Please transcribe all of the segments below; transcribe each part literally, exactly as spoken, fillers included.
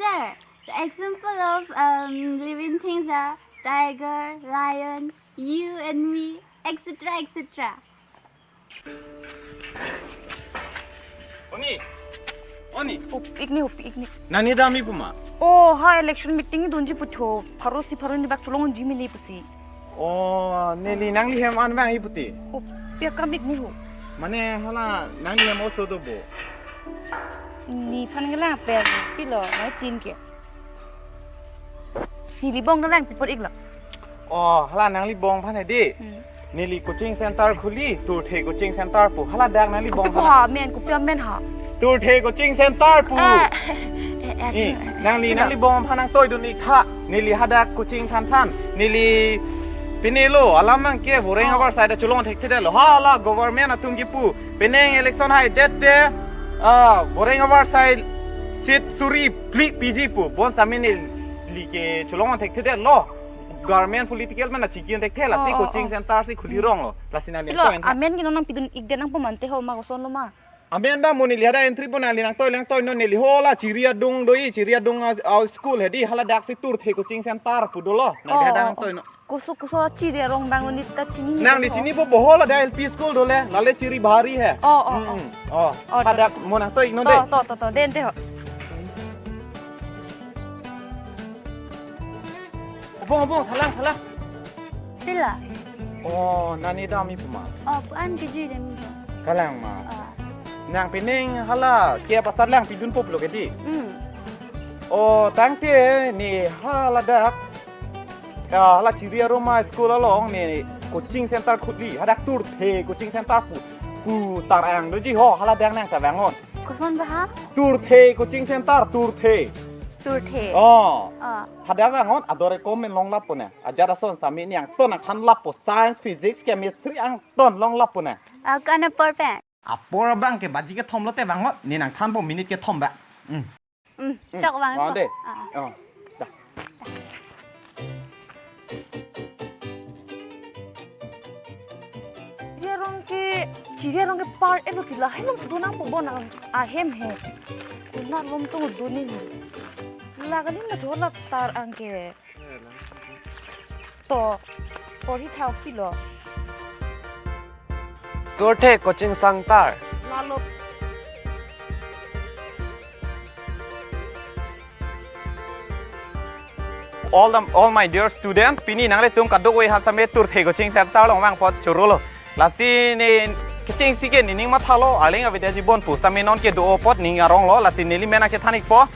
Sir, the example of um, living things are tiger, lion, you and me, et cetera, et cetera. Oni, Oni, Hup ik ni, hup ik ni. Nani dami puma. Oh, ha election meeting dunji putho. Pharo isi pharo hini bak cholongji mene pusi. Oh, neli nangli hem an bang iputi. Hup ik kam ik ni ho. Mane hala nangli hem oso do bo. Nephan kelang pen pilo, mai tin ke. Neli bong nang pipor ik lo. Oh, hala nangli bong aphan hedi. Neli coaching center khuli, Turthe coaching center pu. Hala dak nangli bong Kopi aphan. Ha men, kopi amen ha. Turthe coaching center pu. Eh, eh, eh, Ni, eh, nangli eh, nangli bong aphan nangtoi dun ik tha. Neli hadak coaching than than. Neli pine lo alam mang ke boreng Oh. Abar side cholong thekthedetlo. Hala government atum kipu. Penang election hai det te. Ah, boreng Abar side seat suri phli piji pu. Bon sami neli ke cholong thekthedetlo. Government political man na chikin thekthe lasi Oh, oh, coaching oh. Center si khuli rong lo. Lasi nangli Pilo, nangtoi tha. Amen kino nangpidun ik den nangpamante ho ma koson lo ma. Amen ba mo neli hadak entry pon nangli nangtoi nangtoi non neli hala Chiri adung do-i, Chiri adung a, a school hedi hala dak si Turthe coaching center pu dolo. Nangli hadak nangtoi non. Koso koso Chiri arong bang lo nita chini ni. Nangli chinipo bo hala dak L P school dole, lale Chiri bahari hai. Oh, oh, Hmm, oh. hmm. Oh, Oh, hadak to, mo nangtoi non To, de. to, to, to, den te ho. Obong, obong, thalang, thalang. Pila? Oh, nani dami puma. Oh, pu-an ke jui dem ko. Kalang ma. Ah. Nang pining hala ke pasar lang pidun pop lo ke di. Hmm. Oh, tangte ne hala dak. Ya, hala Chiri aroma school along ne coaching center khuli. Hadak Turthe coaching center pu. Pu tarang doji ho, hala dak nang ta bangon. Koson ba ha? Turthe coaching center, Turthe. Turthe. Oh. Ah. Hadak angon adore komen long lapo ne. Ajat ason sami ni angton angthan lapo science, physics, chemistry angton long lapo ne. Ah, ko-an apor pen? Apor abang ke baji kethom lote bangot ni nangthanpo minute kethom ba. Hmm. Hmm. Chok bang Oh, ko. de. Ah. Oh. Da. Chiri arong ke, Chiri arong ke part elo tila, helong sudo nangpo bon nang ahem he. Kuna lom tung duni ni. Lagali ma chola tar ang ke. To, porhi thau pilo. Turthe coaching center. Lalo. All the, all my dear student, pini nanglitum kadokave ha same Turthe coaching center along vangpot chorolo. Lasi ne kechengsi ke nening mathalo, arleng avedetji bon pu sitame non ke do apot ning arong lo, lasi neli men nangchethan ikpo.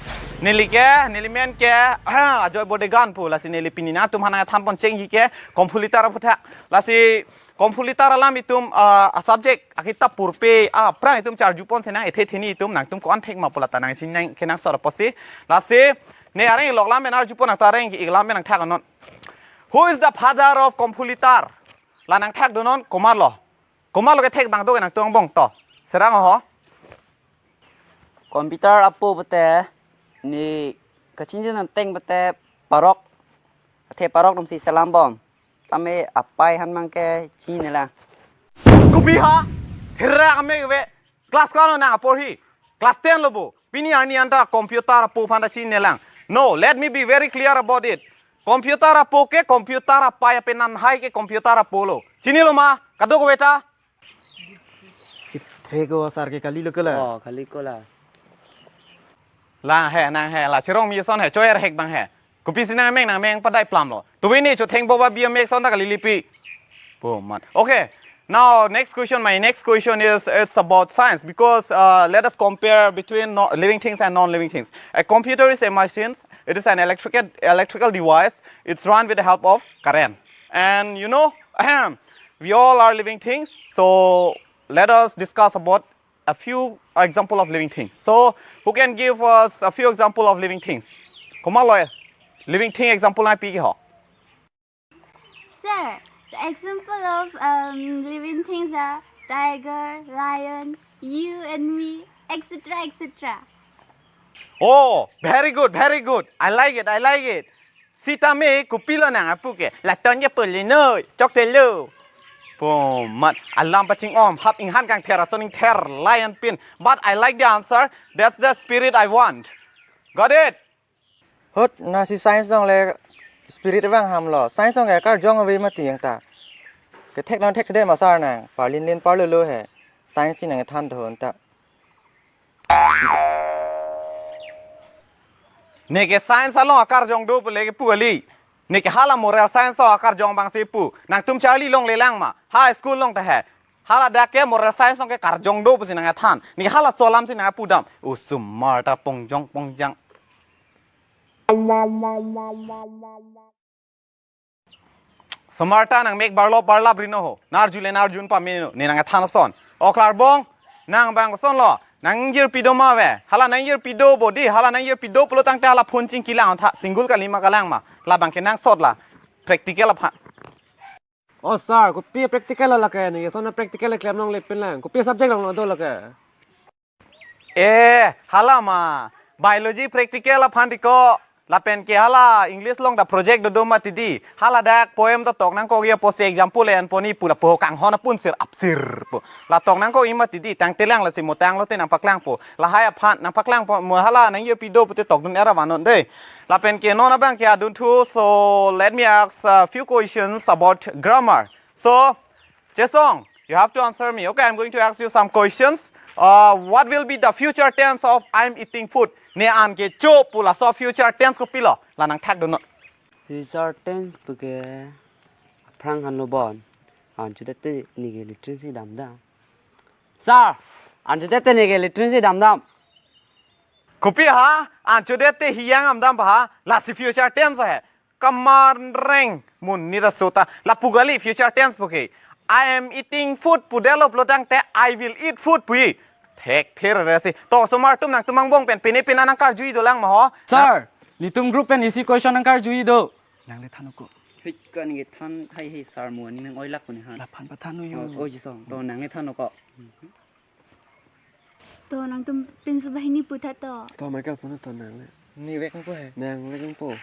Neli ke, neli men ke, Ajoy Bodegan pu, lasi neli pini nangtum aphan nangthanpon chengji ke, Kompulitar aphuthak. Lasi Kompulitar alam itum, ah, a subject akitap purpe, ah, aphrang itum charjupon si nang ethe theni itum nangtum ko-an thek ma pu lata nangchinang kenangsot apotsi. Lasi ne areng ilok lam men arjupon nangta areng ik lam men nangthak non. Who is the father of Kompulitar? La nangthak do non komatlo. Komatlo kethek bang do ke nangtum angbong to. Serang ho. Computer apo pute ne kachinjun nangteng pute parok. Athe parok dum si selam bom. Tame apai han mang ke chini lang. Kopi ha? Hera kame ve. Class ko-an nang aporhi? Class ten lo bo. Pini arni anta computer apo aphan ta chini lang. No, let me be very clear about it. Computer apo ke computer apai apenan hai ke computer apo lo. Chinilo ma? Kadokave ta? Thek o sar ke kali lo kela. Oh, kali ko la. Lang he, nang he, la chirong mi son he, choyer hek bang he. Kopisi nang meng, nang meng padai plam lo. Tuwi ni chotheng boba bi mek son ta kali lipi. Bo mat. Okay. Now, next question. My next question is, it's about science because, uh, let us compare between no, living things and non-living things. A computer is a machine. It is an electrical electrical device. It's run with the help of current. And you know, we all are living things. So let us discuss about a few example of living things. So who can give us a few example of living things? Komatlo living thing example nangpi ke ho? Sir, the example of um, living things are tiger, lion, you and me, et cetera, et cetera. Oh, very good, very good. I like it, I like it. Sitame kopilo nang apu ke. Laton ke poli noi. Chok te lo. Bo mat. Alam paching-om. Hap inghan kangther ason ingther lion pin. But I like the answer. That's the spirit I want. Got it? Hot, nangsi science along le spirit vang ham lo. Science along ke karjong ave mati yang ta. Kethek nang thekthedet ma sar nang. Parlin lin parlo lo he. Science si nang than thon ta. Neke science along akarjong do pu le kepu kali. Neke hala moral science along akarjong abang si pu. Nangtum charli longle lang ma. Ha school along ta he. Hala dak ke moral science along ke karjong do pusi nang than. Neke hala cholam si nang pudam. Osomar ta pongjong pongjang. Osomar ta nang mek barlop barlap ri no ho. Nang arju le nang arjun pame no. Ne nang than ason. O Klarbong, nang abang koson lo. Nang ingjirpi do ma ave. Hala nang ingjirpi do bodi. Hala nang ingjirpi do pulo tangte hala phone chingki lang tha. Single kali ma kalang ma. Labang ke nangsot la. Practical aphan. O sir, kopi practical lo lake ne? Eson practical klem longle pen lang. Kopi subject along lo do lake? Eh, hala ma. Biology practical aphan tiko. Lapen ke hala English along ta project do do mati di. Hala dak poem ta tok nangkok ya pusi example le an poni pu lapu kanghon apun sir apsir pu. La tok nangkok i mati di. Tangte lang lasi mo tanglo te nang paklang po. Lahai aphan nang paklang po. Mo hala nang ingjirpi do pute tokdun era vanon de. Lapen ke non abang ke adun thu. So let me ask a few questions about grammar. So, Chesong, you have to answer me. Okay, I'm going to ask you some questions. Uh, what will be the future tense of I'm eating food? Ne an kecho pu laso future tense kopi lo? La nang thakdun non. Future tense puke aphrang hanlo bon. An chodet te neke latrine si damdam. Sir, an chodet te neke latrine si damdam. Kopi ha? An chodet te hiyang damdam pa ha? Lasi future tense he. Kamareng mun nira sota. Lapu kali future tense puke. I am eating food pudetlo pulo tangte I will eat food pu-i. Thekthe rere si. To osomar atum, nangtum angbong pen pine pine nang karju-i dolang ma ho. Sir, netum group pen isi question nang karju-i do. Nang le than ko. Hei, kani ke than hai he sir mo ni nang oilak ko ni ha. Laphan pathan yo. Oh, oh, Chesong. To nang le than ko. To nangtum pinso banghini putha to. To Michael puna to nang le. Ne vek po he. Nang le po.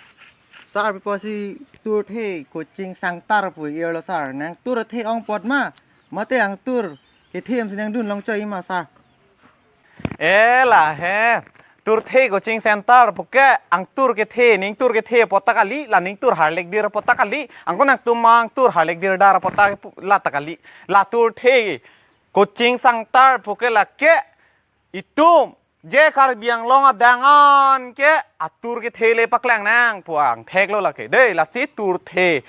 Sir, pipo si turthe coaching sangtar pu irlo sir. Nang turthe ong apot ma. Mate angtur kethe si nang dun long choi ma sir. Eh la he. Turthe coaching center puke angtur kethe, ning tur kethe apot ta kali, la ning tur harlek dir apot ta kali. Angko nangtum angtur harlek dir dar apot ta pu-, la ta kali. La turthe coaching center puke lake itum je Karbi Anglong adangan ke atur kethe le paklang nang pu angthek lo lake. Dei, lasi turthe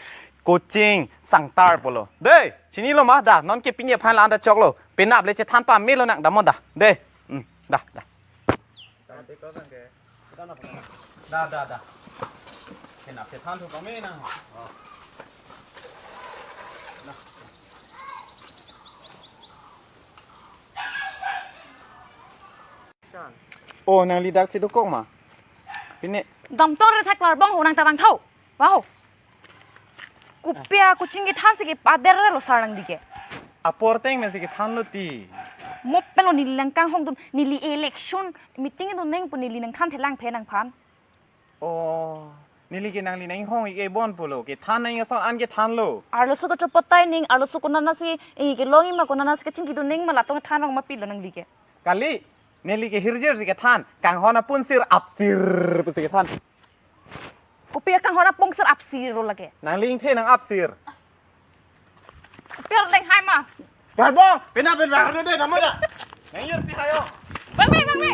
coaching center pulo. Dei, chinilo ma da, non ke pini aphan la anda choklo. Penap le chethan pame lo nang, damnon da. Dei. Hmm, da, da. Da, da, da. Penap chethan thu pame nang. Oh. Da. Oh, nangli dak si dokok ma? Pine. Dam tor re thak Klarbong ho, nang ta vangthu. Wow. Kopi a coaching kethan si kepader lo sir nangli ke. Apor teng me si kethanlo ti. Mo pen lo neli nang kanghon dun, neli election meeting dun neng pu neli nang than thelang phe nangphan. Oh, neli ke nangli nang hong ik e bon pulo. Kethan nang ason an kethanlo. Arloso kachopot tai ning, arloso konat nasi, eh, kelong-i ma konat nasi kachingki dun ning ma, latum than long ma pilo nangli ke. Kali, neli ke hirjir si kethan, kanghon apun sir apsir pusi kethan. Kopi kanghon apun sir apsir lo lake. Nangli ingthe nang apsir. Pir leng hai ma. Barbong, pina pin bar de nama da. Nang yur pi hayo. Bang me, bang me.